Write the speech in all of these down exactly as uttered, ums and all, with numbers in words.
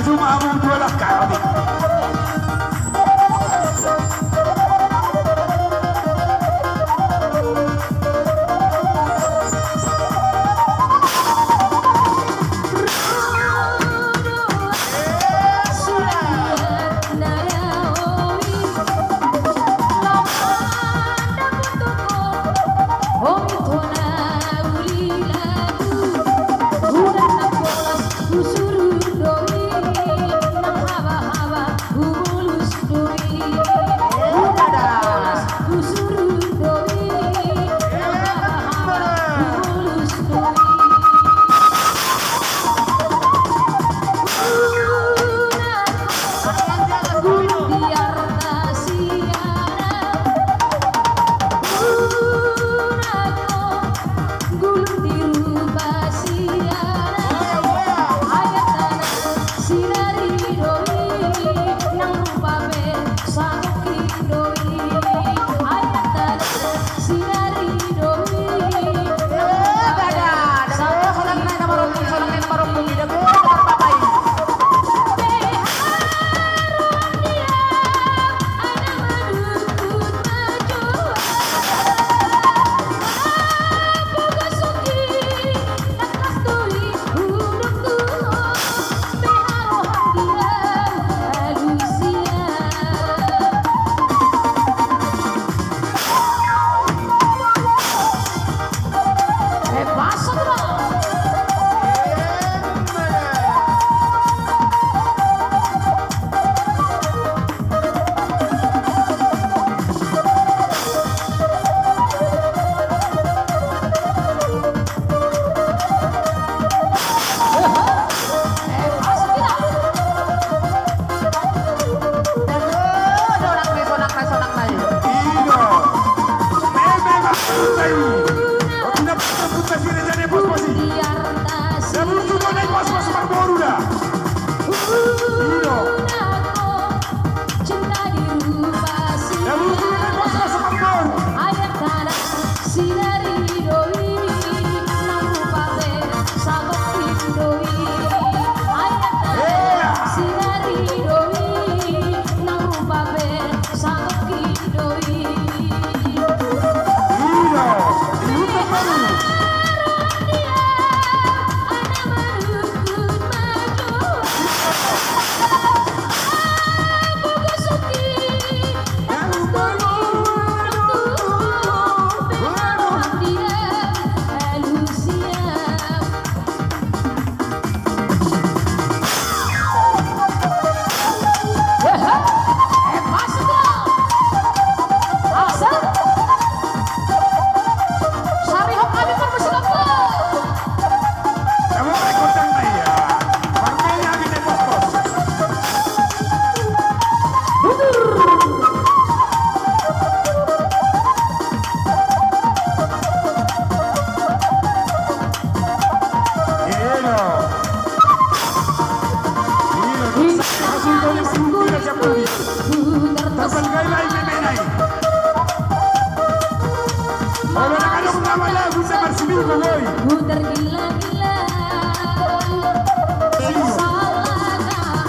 Cuma abang jual akar.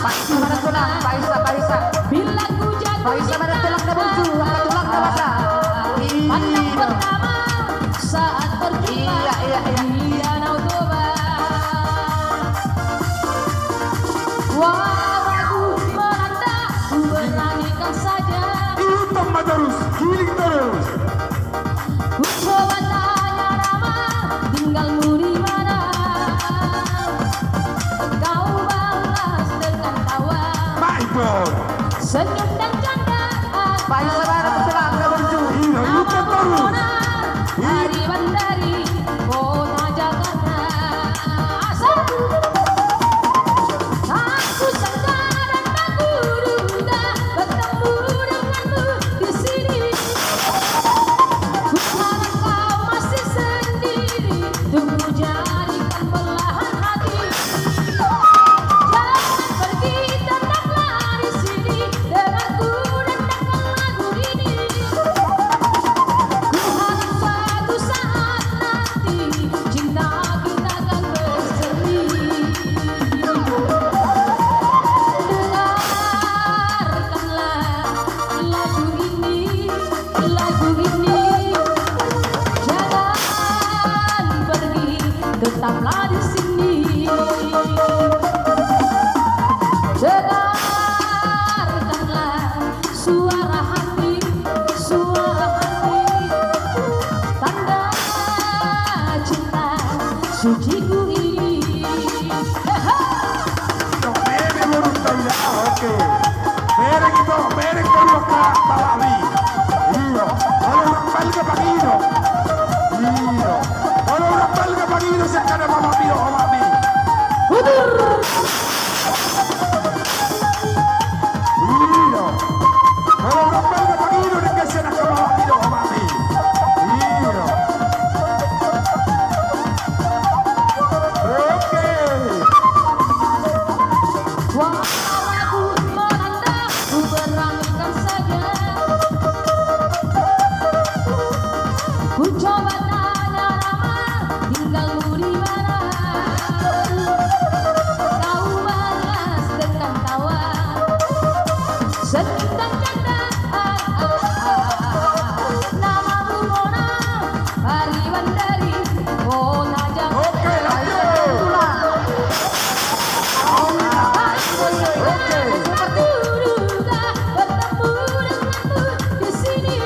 Paisa ma tulang, paisa, paisa. Paisa ma tulang na burju, angka tulang na basa. Iya. Iya, iya, iya. Ihuthon ma torus, giling torus. Baik, Bos. Paisa ma tulang na burju. Iya, ihuthon torus. Tetaplah di sini. Dengarkanlah suara hati, suara hati, tanda cinta suciku ini. Hehe. Dok, bere boru tau ya, oke. Bere gitu, bere boru ka balawi. Iyo, kalau orang Balga pangido. Iyo, kalau orang Balga pangido, sian kada mama piro, mama pi. Udur. Iyo, kalau orang Balga pangido, dengke sian angka mama piro, mama pi. Iyo. Oke. Wah, aku melanda, ku beranikan saja. Ku coba tanya nama, tinggalmu di mana? Kau balas dengan tawa. Senyum dan canda, ah, ah, ah, ah. Namamu Mona, Pariban dari Kota Jakarta. Oke, lanjut. Oke. Bertemu denganmu di sini.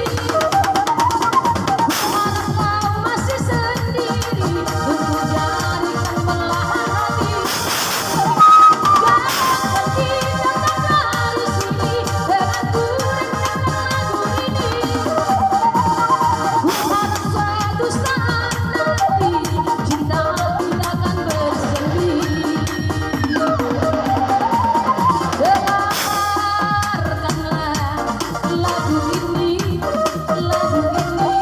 Ku harap kau masih sendiri, ku jadikan belahan hati. Lagu ini, lagu ini,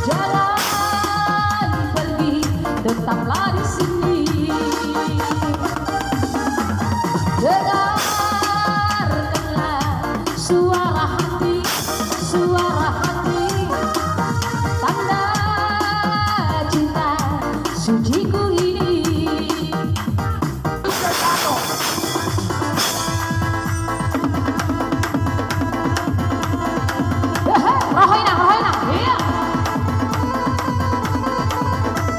jalan pergi, tetaplah di sini. Dengarkanlah suara hati, suara hati, tanda cinta suciku ini. Rohoi na, rohoi na. Iya.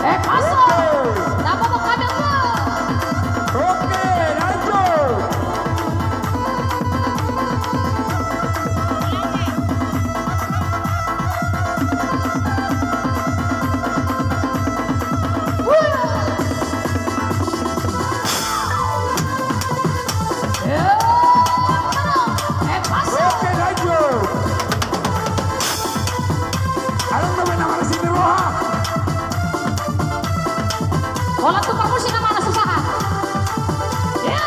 Eh, paso. Oke. Napa mau kadang, Bang? Oke, lanjut. Oke, lanjut. Adong na baen na mana sini roha. Holan tu parmusik na mana susahan. Ya.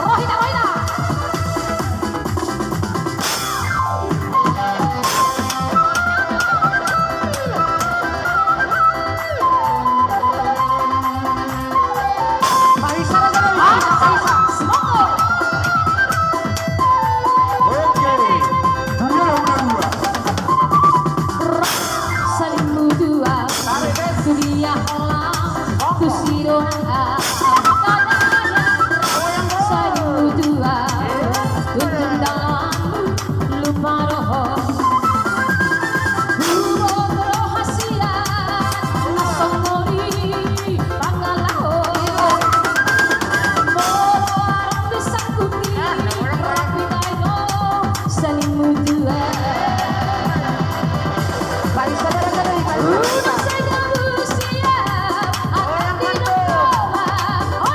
Rohina, rohina. Oke. Dunia udah dua. Saling mutua. Tarik, guys. Dunia holan. Oke. Kusiro. Saling mutua. Tuntung dalam lupa roho. Burung rahasia, asal mori pangalaho. Molo arang disangkuti, rapi taino, saling mutua. Baik, saudara-saudari, baik. Rumah saya busia, akan di rumah.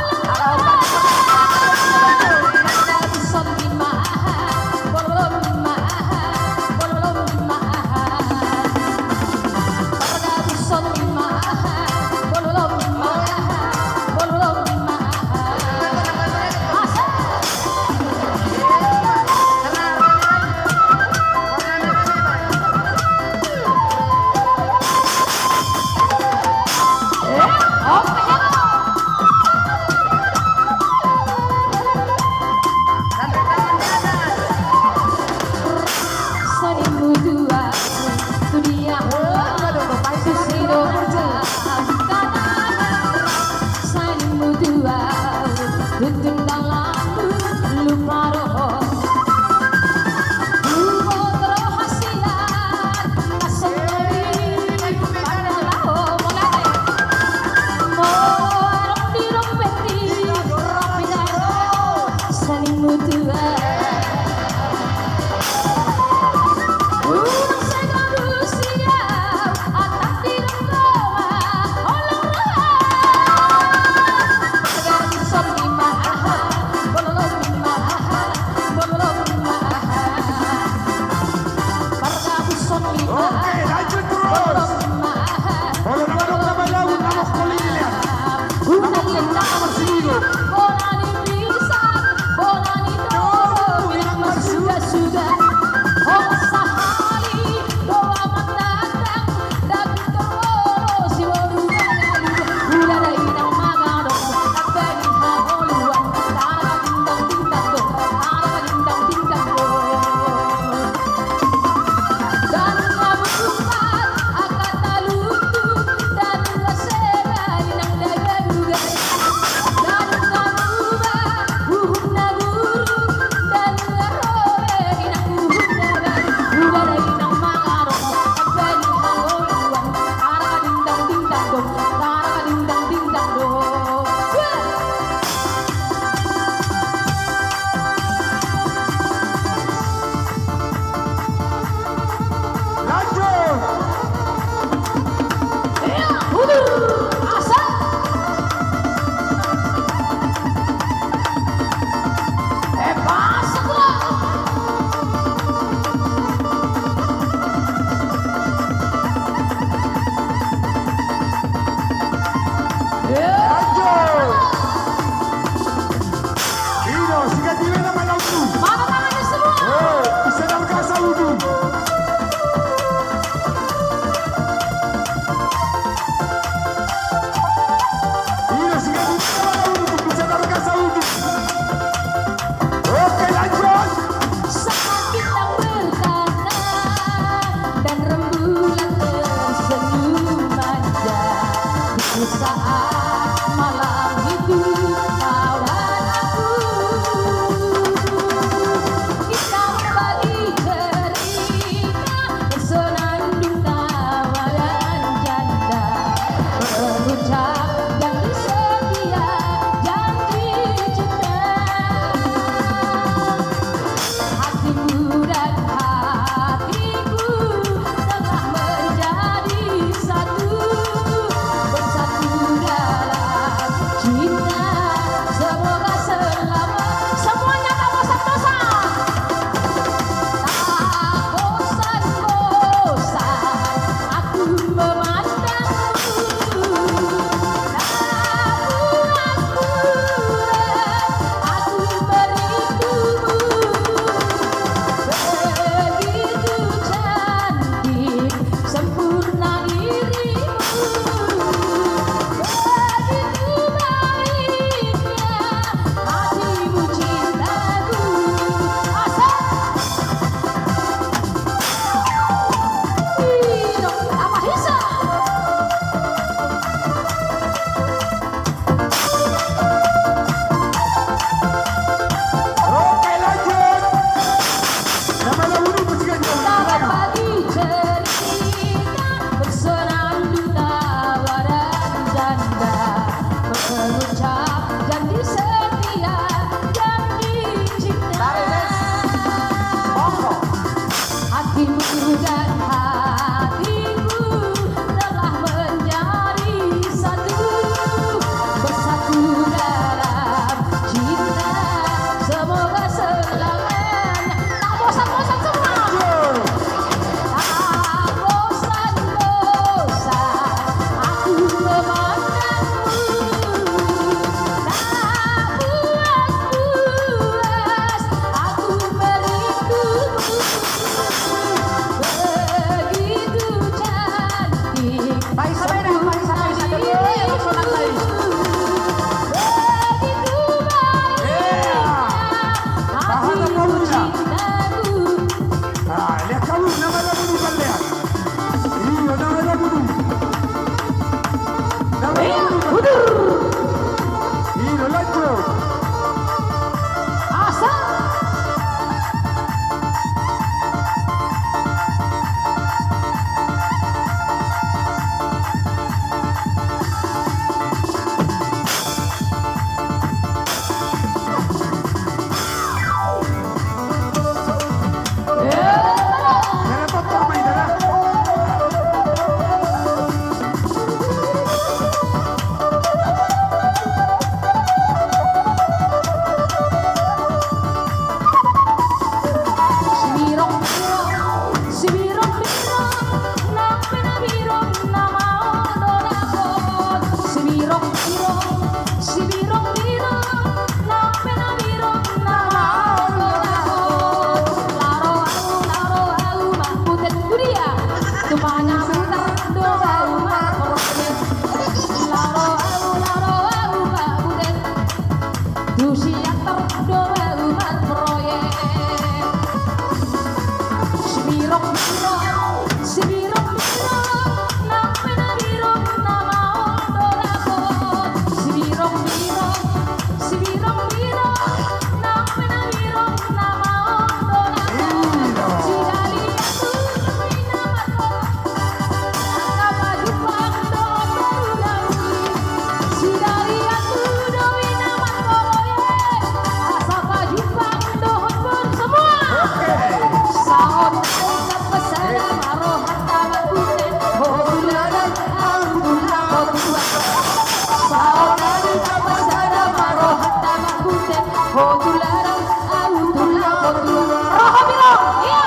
Ho tulang, au tulang, ho tulang. Roho bilang, iya.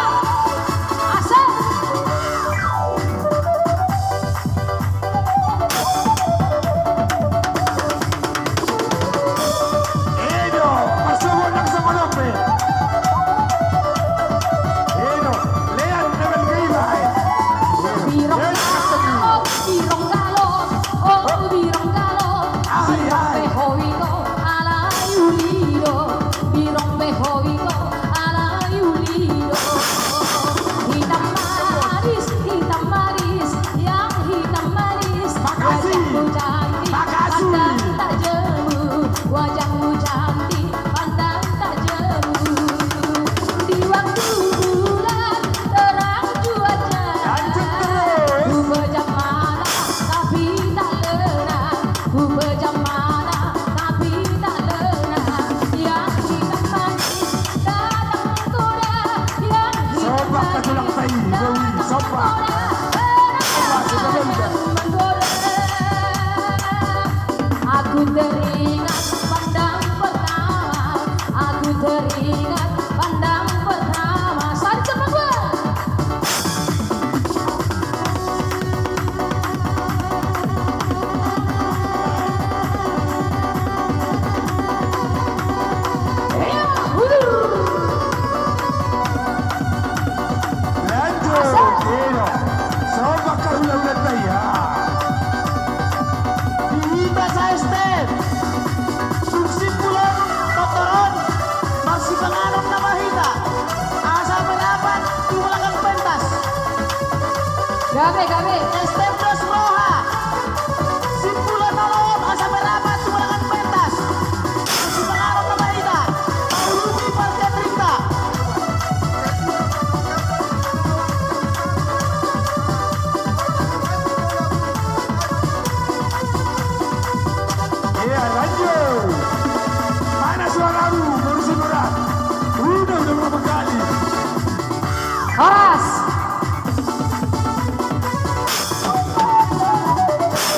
Asik. Edo, masuk gondang sama dope. Edo, lean dengan gila, eh. Birong galo, birong galo, oh, birong galo. Ai, ai. Birong pe ho i do, alai uli do. Birong pe ho i do, alai uli do. Hitam manis, hitam manis, yang hitam manis. Makasih. Wajahmu cantik, makasih. Pandang tak jemu, wajahmu cantik, pandang tak jemu. Di waktu bulan terang cuaca. Lanjut terus. Ku pejam mata, tapi tak lena. Ku pejam mata, tapi tak lena. Yang hitam manis datang menggoda. Yang hitam manis datang menggoda. Sombak ka tulang tai, Dewi, sombak. Sombak, sombak, sombak. Aku teringat pandang pertama. Aku teringat pandang pertama. Satu, dua. Lanjut, Edo. Sombak ka hulahula tai, ya. Di hita sa step. Tung simpul on, tontor on, marsipanganon nama hita. Asa merapat tu belakang pentas. Gabe, gabe. Step dos roha. Simpul on, asa merapat tu belakang pentas. Marsipanganon nama hita. Pauluki parketrinta. Iya, lanjut. Mana suaramu, Boru Sinurat? Udah, udah berapa kali? Horas.